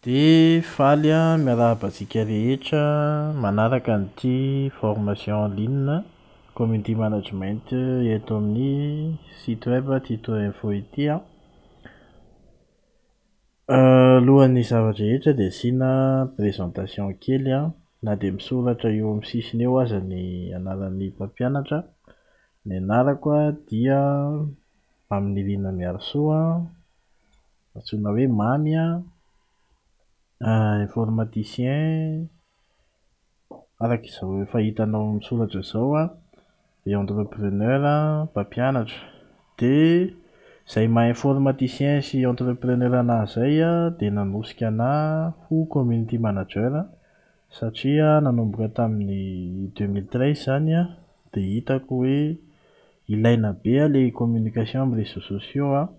Dia faly aho miarahaba antsika rehetra manaraka an'ity formation en ligne community management eto amin'ny site web Tito Info ity an. Alohan'ny zava-drehetra dia asiana présentation kely an, na dia misoratra eo amin'ny sisiny eo aza ny anaran'ny mpampianatra. Ny anarako an dia Maminirina Miarisoa, antsoina hoe Mamy an, informaticien araka izao efa hitanao misoratra izao an, dia entrepreneur, mpampianatra. Dia izay maha informaticien sy entrepreneur anahy izay an dia nanosika anahy ho community manager satria nanomboka tamin'ny 2013 izany an, dia hitako hoe ilaina be ilay communication amin'ny réseaux sociaux an.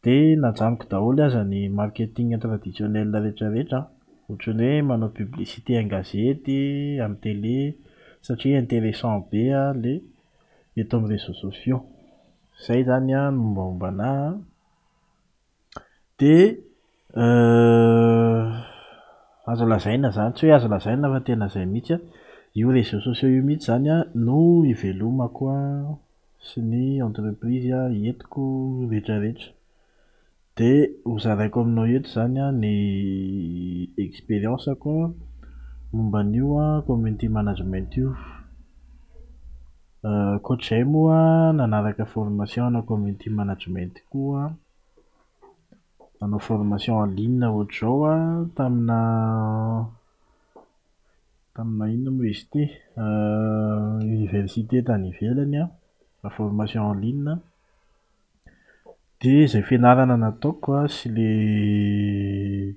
Dia najanoko daholo aza ny marketing traditionnel rehetra rehetra an, ohatran'ny hoe manao publicité an-gazety, amin'ny télé satria intéressant be ilay eto amin'ny réseaux sociaux. Izay izany an ny mombamomba anahy an. Dia azo lazaina izany, tsy hoe azo lazaina fa tena izay mihitsy an, io réseaux sociaux io mihitsy izany an no ivelomako an sy ny entreprise entiko rehetra rehetra. Dia ho zaraiko aminao eto izany an ny expérience-ko momba an'io community management io. Ankoatr'izay moa nanaraka formation ana community management koa aho, nanao formation en ligne ohatr'izao aho tamina tamina inona moa izy ity? Université tany ivelany an, formation en ligne. Dia izay fianarana nataoko an sy ilay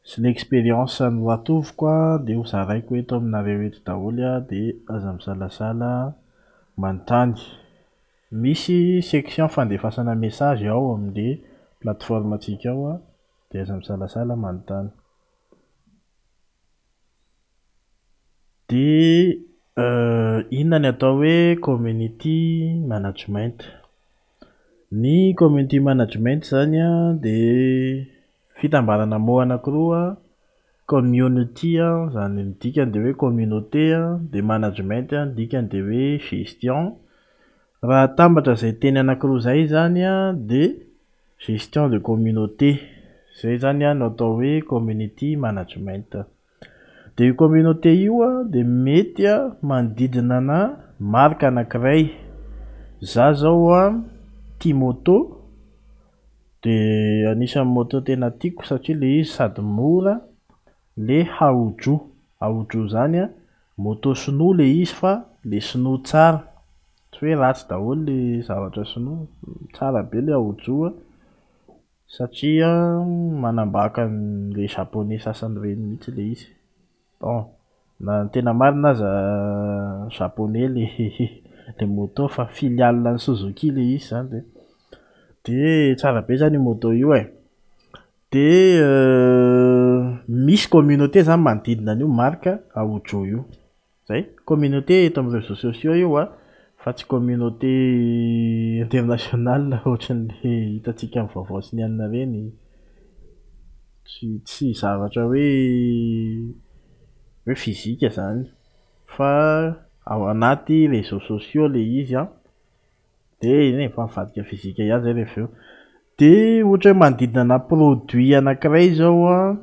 sy ilay expérience noratoviko an dia ho zaraiko eto aminareo eto daholo an, dia aza misalasala manontany. Misy section fandefasana message ao amin'ilay plateforme antsika ao an, dia aza misalasala manontany. Dia inona ny atao hoe community management? Ny community management izany an dia fitambarana mots anankiroa, community an, izany ny dikany dia hoe communauté an, dia management an, ny dikany dia hoe gestion. Raha atambatra izay teny anankiroa izay izany an dia gestion de communauté, izay izany an no atao hoe community management. Dia io communauté io an dia mety an manodidina ana marque anankiray. Za zao an tia moto, dia anisan'ny moto tena tiako satria ilay izy sady mora le Haojo. Haojo zany an moto sinoa ilay izy fa ilay sinoa tsara, tsy hoe ratsy daholo ilay zavatra sinoa, tsara be ilay Haojo an. Satria manambaka an'ilay japonais sasany ireny mihitsy ilay izy. Bon, na ny tena marina aza japonais ilay ilay moto fa filiale an'i Suzuki ilay izy izany dia dia tsara be izany io moto io e. Dia misy communauté izany manodidina an'io marque Haojo io. Zay, communauté eto amin'ny réseaux sociaux io an, fa tsy communauté internationale ohatran'le hitantsika amin'ny vaovao sy ny anona ireny. Tsy tsy zavatra hoe hoe physique zany fa ao anaty réseaux sociaux le izy an, de iny e, efa mivadika physique ihany zay rehefa avy eo. De ohatra hoe manodidina ana produit anankiray zao an.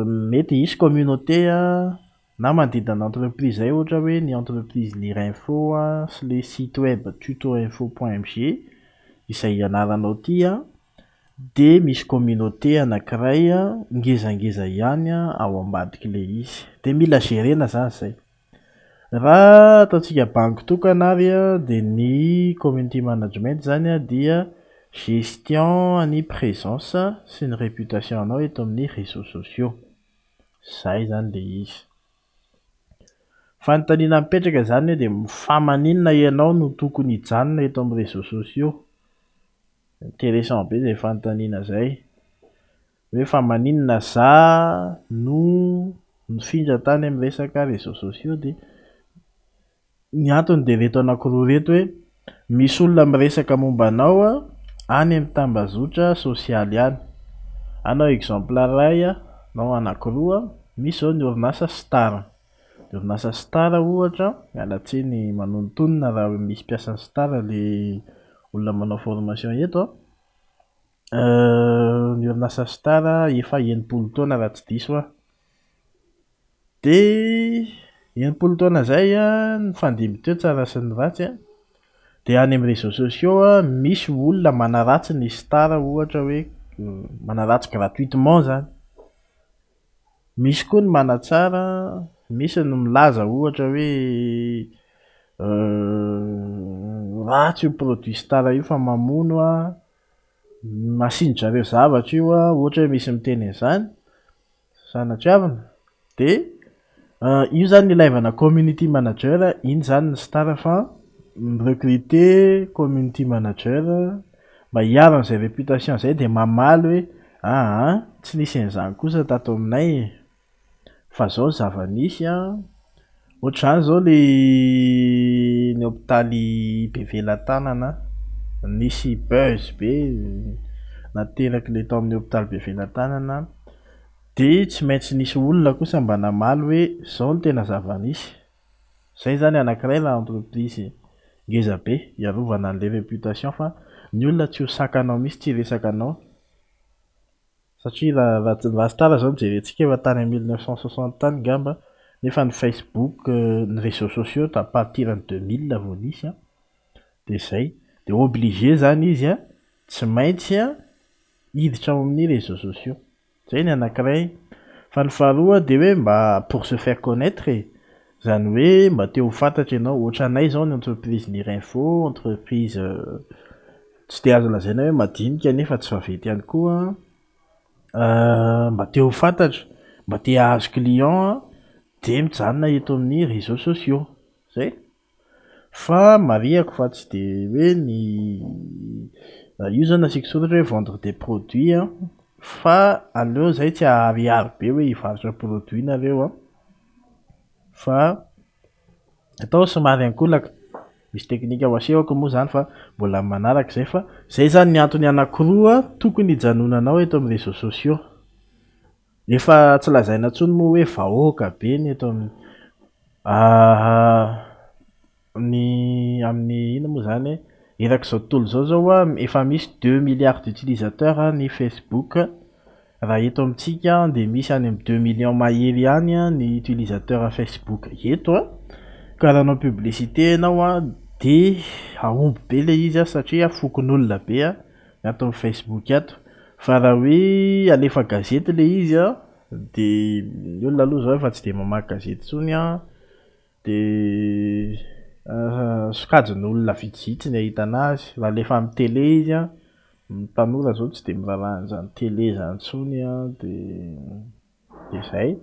Mety hisy communauté na manodidina ny entreprise zay ohatra hoe ny entreprise Lirinfo sy le site web tutoinfo point mg izay ianaranao ity an, dia misy communauté anankiray ngezangeza ihany ao ambadik'ilay izy. Dia mila gérer-na zany izay. Raha ataontsika banky tokana ary dia ny community management zany dia gestion ny présence sy ny réputation anao eto amin'ny réseaux sociaux. Zay zany le izy. Fanontaniana mipetraka zany hoe dia fa maninona ianao no tokony hijanona eto amin'ny réseaux sociaux? Intéressant be zay fanontaniana zay. Hoe fa maninona za no nifindra tany amin'ny resaka réseaux sociaux dia ny antony dia ireto anankiroa ireto hoe misy olona miresaka momba anao any amin'ny tambazotra sosialy any. Hanao exemple iray aho na anankiroa, misy izao ny orinasa Star. Ny orinasa Star ohatra, miala tsiny manonontonona raha misy mpiasan'ny Star ilay olona manao formation eto an. Ny orinasa Star efa 60 taona raha tsy diso aho. Dia 60 taona izay an, nifandimby teo ny tsara sy ny ratsy an, dia any amin'ny réseaux sociaux an, misy olona manaratsy ny Star ohatra hoe manaratsy gratuitement izany. Misy koa ny manatsara, misy ny milaza ohatra hoe ratsy io produit Star io fa mamono an, nasian-dry zareo zavatra io an, ohatra hoe misy miteny an'izany, sanatriavina. Dia io izany no ilaivana community manager, iny izany ny Star fa mi-recruter community manager mba hiaro an'izay réputation izay dia mamaly hoe aa tsy nisy an'izany kosa tato aminay e, fa izao ny zava-nisy an. Ohatr'izany izao ilay ny hopitaly Bevelatanana, nisy buzz be naterak'ilay tao amin'ny hopitaly Bevelatanana. Dia tsy maintsy nisy olona kosa mba namaly hoe izao no tena zava-nisy. Izay izany anankiray raha entreprise ngeza be hiarovana an'ilay réputation fa ny olona tsy ho sakanao mihitsy tsy hiresaka anao. Satria raha raha Star izao no jerentsika efa tany amin'ny 1960 tany angamba, nefa ny Facebook, ny réseaux sociaux à partir ny 2000 vao nisy an, dia izay. Dia obligé izany izy an, tsy maintsy an hiditra ao amin'ny réseaux sociaux. Izay ny anankiray. Fa ny faharoa dia hoe mba pour se faire connaître e. Izany hoe mba te ho fantatra ianao. Ohatranay izao ny entreprise Nirinfo, entreprise tsy dia azo lazaina hoe madinika nefa tsy vaventy ihany koa. Mba te ho fantatra, mba te hahazo client dia mijanona eto amin'ny réseaux sociaux. Izay. Fa marihako fa tsy dia hoe ny io izany nasiako soratra hoe vendre des produits an, fa aleo izay tsy aharihary be hoe hivarotra produit nareo an, fa atao somary ankolaka. Misy teknika ho asehoko moa izany fa mbola amin'ny manaraka izay fa izay izany ny antony anankiroa tokony hijanonanao eto amin'ny réseaux sociaux. Efa tsy lazaina intsony moa hoe vahoaka be ny eto amin'ny ny amin'ny inona moa izany e, erak'izao tontolo izao izao an, efa misy deux milliards d'utilisateurs ny Facebook. Raha eto amintsika dia misy any amin'ny deux millions mahery ihany ny utilisateur Facebook eto an. Ka raha hanao publicité ianao an, dia hahomby be ilay izy an satria fokonolona be an ny ato amin'ny Facebook ato. Fa raha hoe alefa gazety ilay izy an, dia ny olona aloha izao efa tsy dia mamaky gazety intsony an, dia sokajin'olona vitsivitsy ny ahitana azy. Raha alefa amin'ny télé izy an, ny tanora izao tsy dia miraharaha an'izany télé izany intsony an, dia izay.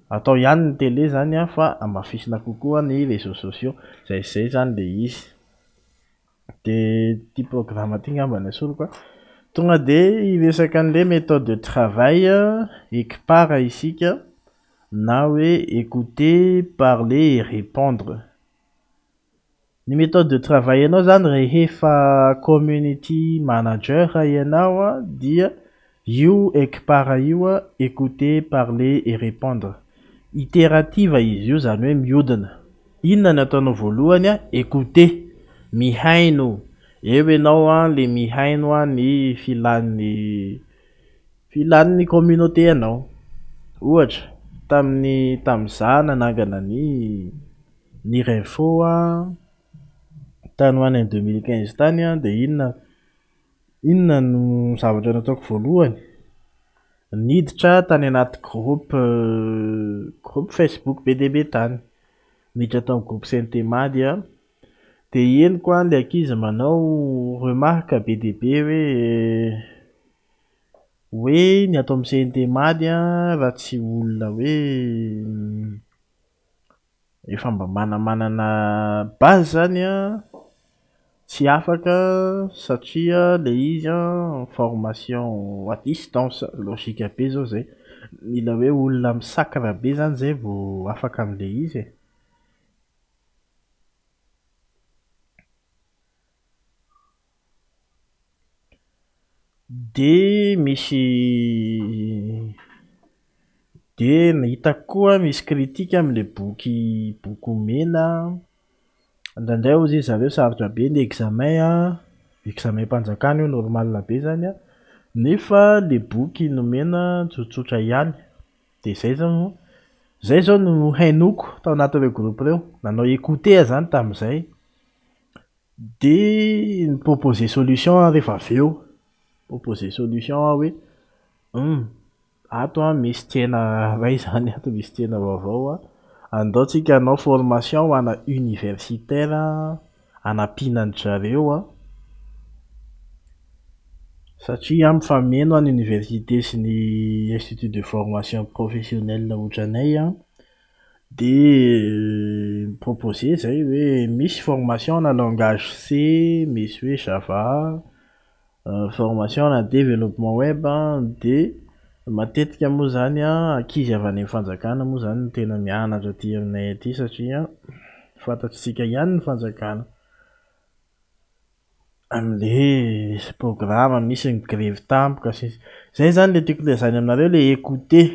Atao ihany ny télé izany an, fa hamafisina kokoa ny réseaux sociaux. Izay izay izany ilay izy. Dia ity programme ity angamba no esoriko an. Tonga dia hiresaka an'ilay méthode de travail ECPAR isika na hoe écouter, parler et répondre. Ny méthode de travail anao izany rehefa community manager ianao an, dia io ECPAR io an, écouter, parler et répondre. Itérative izy io izany hoe mihodina. Inona no ataonao voalohany an? Écouter, mihaino. Eo ianao an le mihaino an ny filan'ny filan'ny communauté anao. Ohatra, tamin'ny tamin'izaho nanangana ny Nirinfo an, tany ho any 2015 tany an, dia inona inona no zavatra nataoko voalohany? Niditra tany anaty groupe groupe Facebook be dia be tany. Niditra tao amin'ny groupe CNT Mady aho, dia henoko an ilay ankizy manao remarque be dia be hoe hoe ny ato amin'ny CNT Mady an raha tsy olona hoe efa mba manamanana base zany an, tsy afaka satria ilay izy an formation à distance, logique be zao izay. Mila hoe olona misacre be zany izay vao afaka amin'ilay izy e. De misy de ny hitako koa misy critique am'le boky boky omena, indraindray hozy zareo sarotra be ny examen an, examen-mpanjakana io normal be zany an, nefa le boky nomena tsotsotra ihany. De zay zao zay zao no nohainoako tao anatin'ireo groupe ireo, nanao écouter aho zany tamin'izay. De ni-proposer solution aho rehefa avy eo, ni-proposer solution aho hoe ato an misy tsena iray zany ato misy tsena vaovao an, andao tsika hanao formation ho ana universitaire hanampiana an-dry zareo an, satria mifameno ny université sy ny institut de formation professionnel ohatranay an, de ni-proposer zahay hoe misy formation ana langage C, misy hoe Java, formation ana développement web an, de matetika moa zany an, ankizy avy any amin'ny fanjakana moa zany no tena mianatra aty aminay aty satria fantatritsika ihany ny fanjakana. Am'le programa misy ny grevy tampoka sy ny sisa. Zay zany le tiako lazaina aminareo le écouter,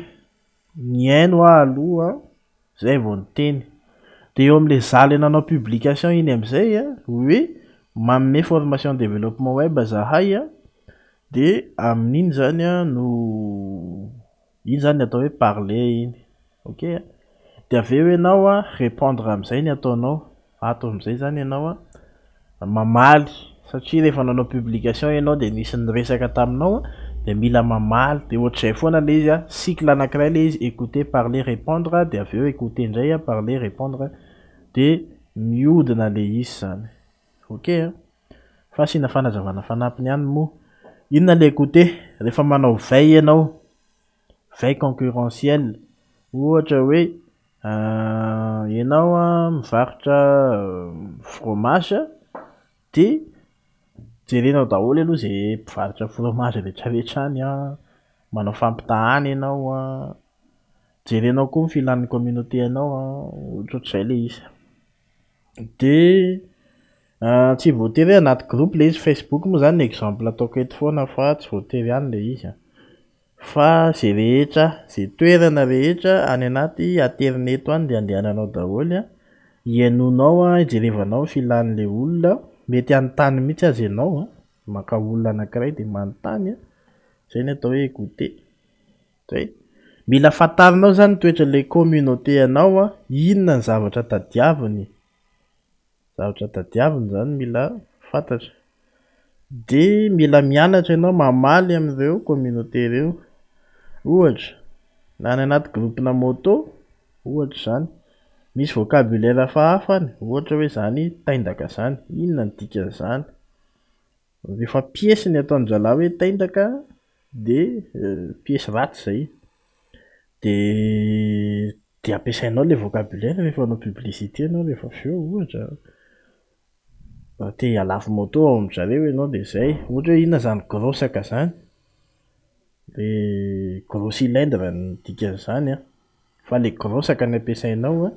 nihaino aho aloha zay vao niteny. De eo am'le za le nanao publication iny am'zay an, hoe manome formation développement web zahay an, de amin'iny zany an no iny zany ny atao hoe parler iny, ok a. De avy eo ianao an, répondre am'zay ny ataonao, ato am'zay zany ianao an mamaly satria rehefa nanao publication ianao de nisy niresaka taminao an, de mila mamaly de ohatr'izay foana le izy an, cycle anakiray le izy écouter, parler, répondre de avy eo écouter indray an, parler, répondre de mihodina le izy zany, ok a. Fa asiana fanazavana fanampiny ihany moa, inona le écouter? Rehefa manao veille ianao, veille concurrentielle, ohatra hoe ianao an mivarotra fromage de jerenao daholo aloha ze mpivarotra fromage rehetrarehetra any an, manao fampitahana ianao an, jerenao koa ny filan'ny communauté anao an, ohatrohatr'izay le izy. De tsy voatery hoe anaty groupe le izy, Facebook moa zany ny exemple ataoko eto foana fa tsy voatery any le izy an, fa zay rehetra zay toerana rehetra any anaty aterineto any de andehananao daholo an, ihainoanao an, ijerevanao ny filan'le olona, mety hanontany mihitsy aza ianao an, maka olona anakiray de manontany an, zay ny atao hoe écouter, zay. Mila fantarinao zany ny toetran'le communauté anao an, inona ny zavatra tadiaviny, zavatra tadiaviny zany mila fantatra. De mila mianatra ianao mamaly amin'ireo communauté ireo, ohatra na any anaty groupe-na moto ohatra izany, misy vocabulaire hafahafa any, ohatra hoe zany taindaka zany, inona ny dikan'izany? Rehefa piesy ny ataon-drahalahy hoe taindaka de piesy ratsy zay, de de ampiasainao le vocabulaire rehefa hanao publicité ianao rehefa avy eo ohatra. Raha te hahalafo moto ao amin-dry zareo ianao de zay, ohatra hoe inona zany grosaka zany? Le gros cylindre ny dikan'izany an, fa le grosaka no ampiasainao an,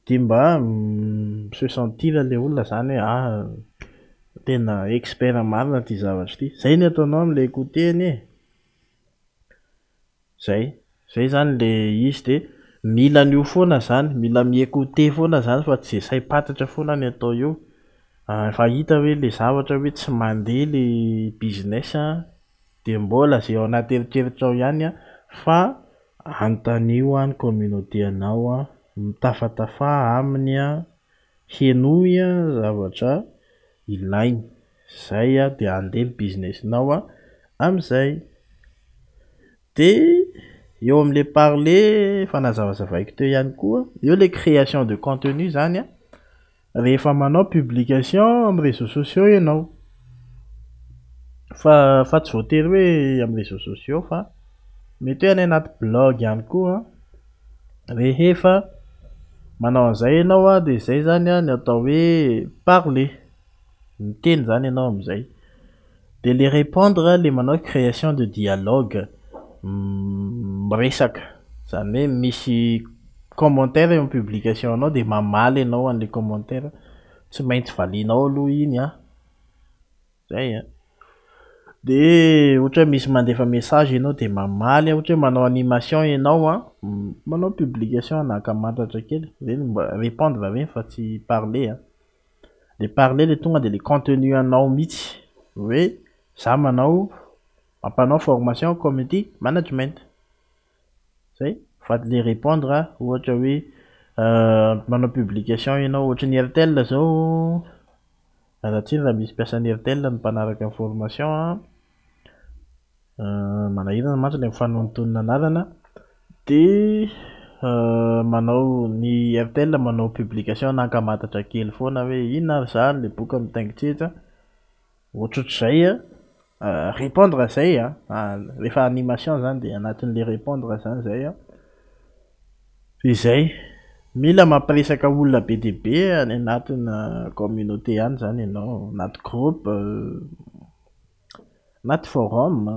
de mba mi-se sentir le olona zany hoe ah tena expert marina ty zavatra ity. Zay ny ataonao am'le écouter anie e. Zay, zay zany le izy de mila an'io foana zany, mila mi-écouter foana zany fa tsy zay saim-pantatra foana ny atao eo. Efa hita hoe le zavatra hoe tsy mandeha le business an, de mbola zay ao anaty eritreritrao ihany an, fa anontanio an ny communauté anao an, mitafatafà aminy an, henoy an zavatra ilainy, zay an de handeha ny business-nao an am'zay. De eo am'le parler efa nazavazavaiko teo ihany koa, eo le création de contenu zany an, rehefa manao publication am'réseaux sociaux ianao, fa fa tsy voatery hoe am'réseaux sociaux fa mety hoe any anaty blog ihany koa, rehefa manao an'izay ianao an de zay zany an ny atao hoe parler, miteny zany ianao am'zay. De le répondre le manao création de dialogue, miresaka, zany hoe misy commentaire eo am'publication anao de mamaly ianao an'le commentaire, tsy maintsy valianao aloha iny an, zay an. De ohatra hoe misy mandefa message ianao de mamaly, ohatra hoe manao animation ianao an, manao publication na ankamantatra kely, ireny mba répondre ireny fa tsy parler an. Le parler le tonga de le contenu anao mihitsy hoe za manao mampanao formation community management. Zay, fa le répondre ohatra hoe manao publication ianao ohatry ny Airtel zao, miala tsiny raha misy mpiasan'ny Airtel ny mpanaraka ny formation an, manahirana mantsy ilay mifanonontonona anarana, de manao ny Airtel manao publication na ankamantatra kely foana hoe inona ary zany le boka mitaingin-tseza, ohatrohatr'izay an, répondre zay an, rehefa animation zany de anatin'le répondre zany zay an. De izay, mila mampiresaka olona be dia be any anatina communauté any zany ianao, anaty groupe, anaty forum,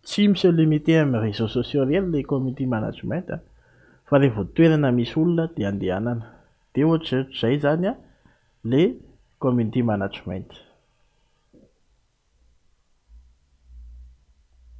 tsy mi-se limiter amin'ny réseaux sociaux irery le community management an, fa rehefa toerana misy olona de andehanana. De ohatrohatr'izay zany an le community management.